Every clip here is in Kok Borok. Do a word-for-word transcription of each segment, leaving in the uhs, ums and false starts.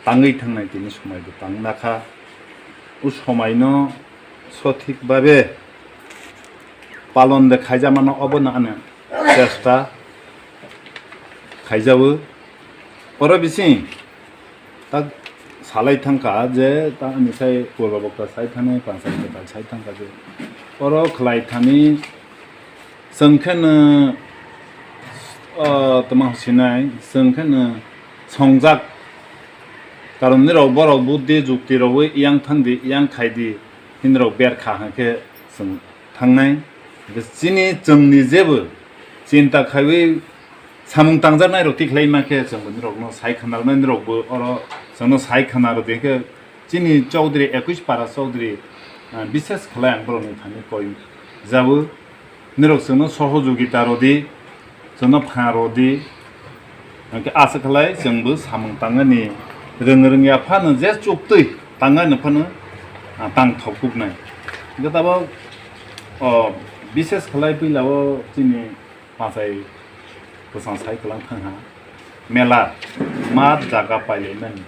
tangwi thangnai tini somai bo tang nakha. O somai no sothik babe palon de khaijamano obo no ano chesta khaijago. Oro bising tak salai thangkha je ta ani sai purba bokta sai thani panchayat bokta sai thangkha je oro khlai thani chwng khe no, o, tama sinai chwng khe no songjak. Karon nirok borok buddhi jukti rogwi yang thangdi, yang khaidi, hinrok berkha hwnkhe chwng thangnai. Chini chwngni jebo chinta khaiwi samung tangjaknai rok tikhlai ma khe chwng nirokno sai khna rwnai, nirokbo oro chwngno sai khna rwdi khe chini Chaudhary, ekush para Chaudhary, ah, bishes khlai ang borokni thani koi jabo. Nirok chwngno sohojogita rwdi, chwngno pha rwdi. Hwnkhe aswk khlai chwngbo samung tangani rwng rwngya phano je chuktwi tangani phano, ah, tang thok kuknai. Hwnkhe tabok, o, bishes khlai puila o chini Pachai bwsang sai kwlang thang ha. Mela, mat jaga pailaimani.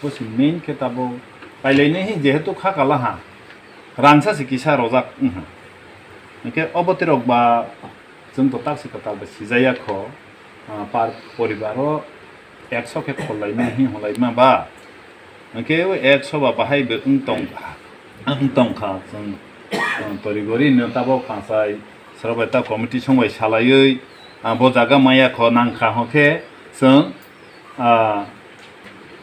Bo se main khe tabok pailainai hi jehetu kha kala ha. Rangsa se kisa rojak wng ha. Hwnkhe obo tirok ba chwng to tak se kwtal bai sijaya kho. Ah, par poribar o ekso khe khollaima hi holaima ba. Hwnkhe o ekso ba bahai bo wng tong, wng tongkha. Chwng, ah, tori gori no tabok pachai srok bai ta committee song bai salaiwi, ah, bo jaga maya kho nangkha hwnkhe chwng, ah,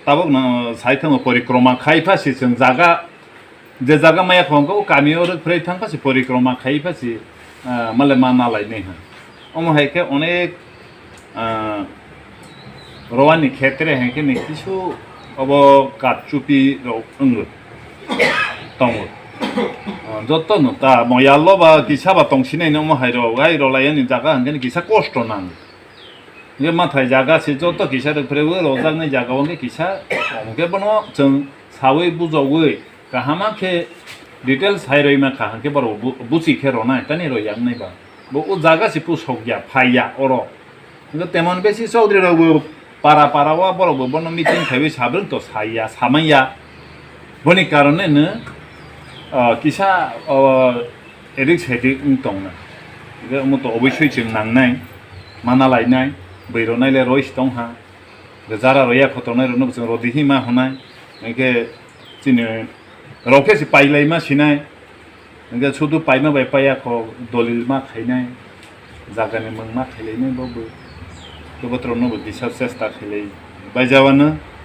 tabok no sai thango porikroma khai pha si chwng jaga, je jaga maya kho hwnkhe o kami o rwk phrwi thang pha si porikroma khai pha si, ah, male ma nalai nai ha. Omo hai khe onek, ah, rowani khetre hai khe ni kisu obo katchupi rok wngwi tongo. Ah, joto no ta moyal lo ba kisa ba tong sinai no omo hai rok, hai rok lai ani jaga hwnkhe ni kisa kosto nang. Hwnkhe mathai jaga se joto kisa rwk phrwi rojak nai jaga o hwnkhe kisa, hwnkhe bono chwng sawi bujogwi kaham khe details hai roi ma kha, hwnkhe borok bu-, buchi khe rwnai, tani roi yang nai ba. Bo o jaga se pusok ya, phai ya oro. Hwnkhe temon besi Chaudhary rok bo para para o borok bo bono meeting khaiwi sabrwng to sai ya, samai ya. Boni karone no, ah, kisa, ah, edik sedik wng tong na. Hwnkhe omo to obosoi chwng nang nai, mana lai nai, bwrwi rok nai le roi si tong ha. Hwnkhe jara roi ya khotok nai rok no bo chwng rodi hi ma hwnai. Hwnkhe chini rok khe se pai lai ma sinai. Hwnkhe sudu paima bai paiya kho dolil ma khainai, jagani mung ma khailainai bo bw. Khe botrok no bo disa chesta khailai bai jawano.